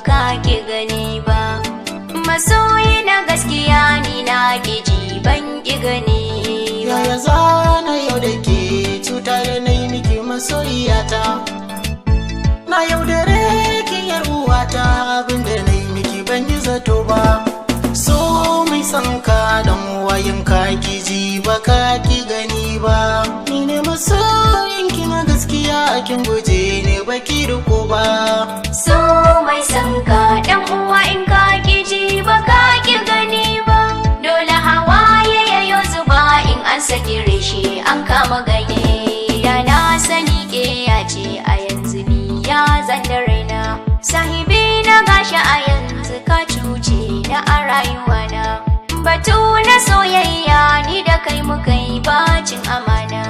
ka ki gani ba. Masoyi na gaskiya ni na ki ji ban ki gani ba. Yaya zana yau da ke cuta da na yi miki masoyiyata? Na yaudare ki yar uwata, abinda na yi miki ban yi zato ba. So mai son ka dan wayan ka ki ji ba ka ki gani ba. Ni ne masoyin ki na gaskiya, kin guje ne ba ki riko ba. So mai son ka dan uwa in ka ki ji ba ka ki gani ba. Dole hawaye yayo zuba in an saki reshe an kama ganye. Da na sani ke ya ce a yanzu ni ya zanda raina. Sahibi na gashi a yanzu ka cuce na a rayuwana. Batu na soyayya ni da kai muka yi bacin amana.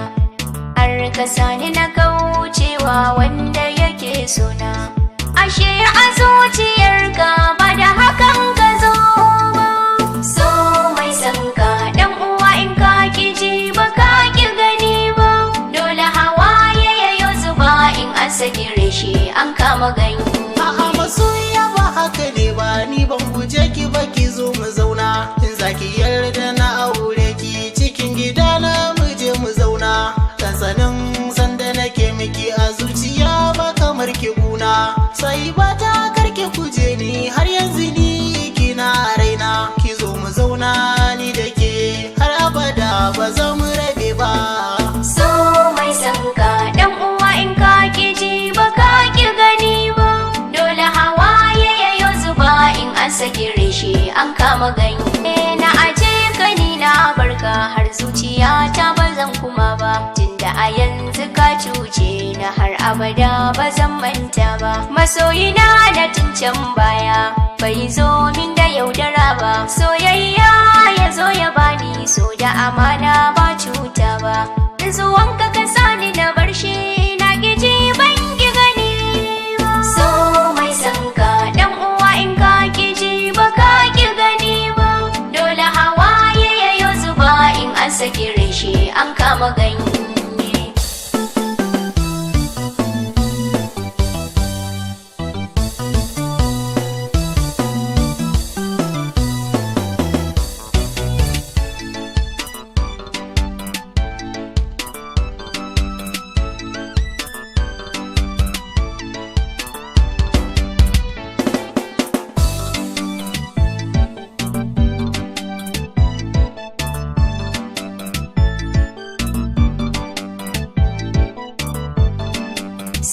Har ka sani na kaucewa wanda yake sona. Ashe a zuciyarka ba da hakan ka zo ba. So mai son ka dan uwa in ka ki ji ba ka ki gani ba. Dole hawaye yayo zuba in an saki reshe an kama ganye. A'a masoyiya ba haka ne ba, ni ban guje ki ba, ki zo mu zauna. In zaki yarda na aure ki cikin gida na mu je mu zauna. Sansanin sanda nake miki a zuciya ba kamar ki guna. Sai ba ta karki kuje ni, har yanzu ni kina raina. Ki zo mu zauna ni da ke har abada ba za mu rabe ba. So mai son ka dan uwa in ka ki ji ba ka ki gani ba. Dole hawaye yayo zuba in an saki reshe an kama ganye. Na aje ka ni na barka har zuciya ta ba zan kuma ba. Tunda a yanzu ka cuce na har abada ba zan manta ba. Masoyina na tun can baya bai zo min da yaudara ba. Soyayya ya zo ya bani so da amana ba cuta ba. Zuwanka ka sani na bar shi na ƙi ban ki gani ba. So mai son ka dan uwa in ka ki ji ba ka ki gani ba. Dole hawaye yayo zuba in an saki reshe an kama ganye.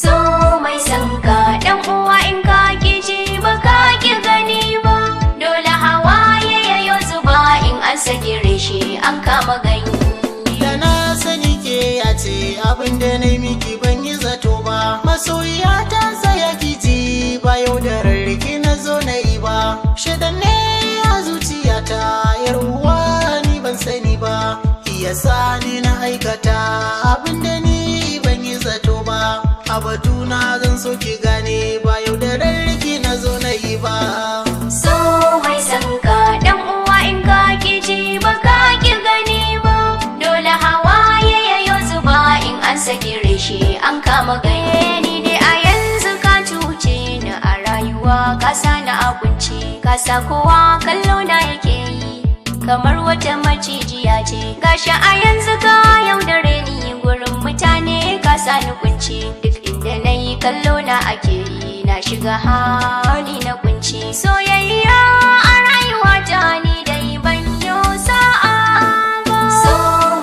So mai son ka dan uwa in ka ki ji ba ka ki gani ba. Dole hawaye yayo zuba in an saki reshe an kama ganye. Da na sani ke ya ce abin da na yi miki ban yi zato ba. Masoyiya ta tsaya ki ji ba yau da rarraki na zo na yi ba. Shaidan ne a zuciyata yar uwa ni ban sani ba. Iya sani na aikata abin da ni ban yi zato ba. A batuna zan so ki gane ba yau da rarraki na zo na yi ba. So mai son ka dan uwa in ka ki ji ba ka ki gani ba. Dole hawaye yayo zuba in an saki reshe an kama ganye. Ni dai a yanzu ka cuce ni a rayuwa ka sa ni a kunci. Ka sa kowa kallo na yake yi kamar wata macijiya ce. Gashi a yanzu ka yaudare ni gurin mutane ka sa ni kunci. Duk inda na yi kallo na ake yi na shiga hali na kunci. Soyayya a rayuwa ta ni dai ban yo sa'a ba. So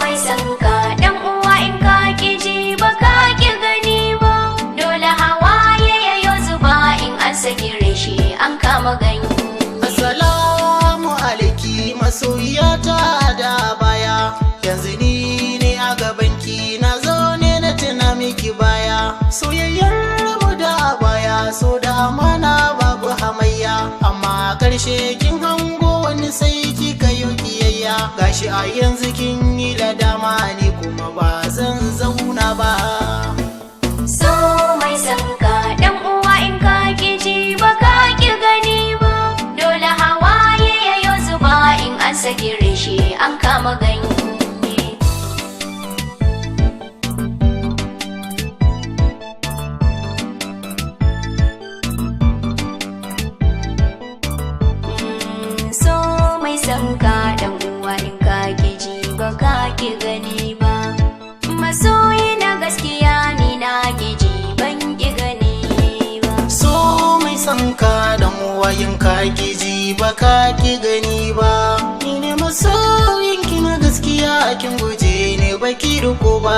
mai son ka dan uwa in ka ki ji ba ka ki gani ba. Dole hawaye yayo zuba in an saki reshe an kama ganye. Assalamu alaiki masoyiyata da baya. Yanzu ni ne a gabanki na zo ne na tuna miki baya. Soyayyar mu da baya so da amana babu hamayya. Amma karshe kin hango wani sai kika yo kiyayya. Gashi a yanzu kin yi ladama ni kuma ba zan zauna ba. So mai son ka dan uwa in ka ki ji ba ka ki gani ba. Dole hawaye yayo zuba in an saki reshe an kama ganye. Ka ki ji ba ka ki gani ba. Ni ne masoyin ki na gaskiya, kin guje ne baki riko ba.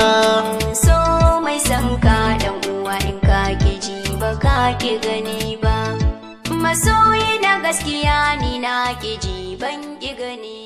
So mai son ka dan uwa, in ka ki ji ba ka ki gani ba. Masoyi na gaskiya, ni na ki ji ban ki gani.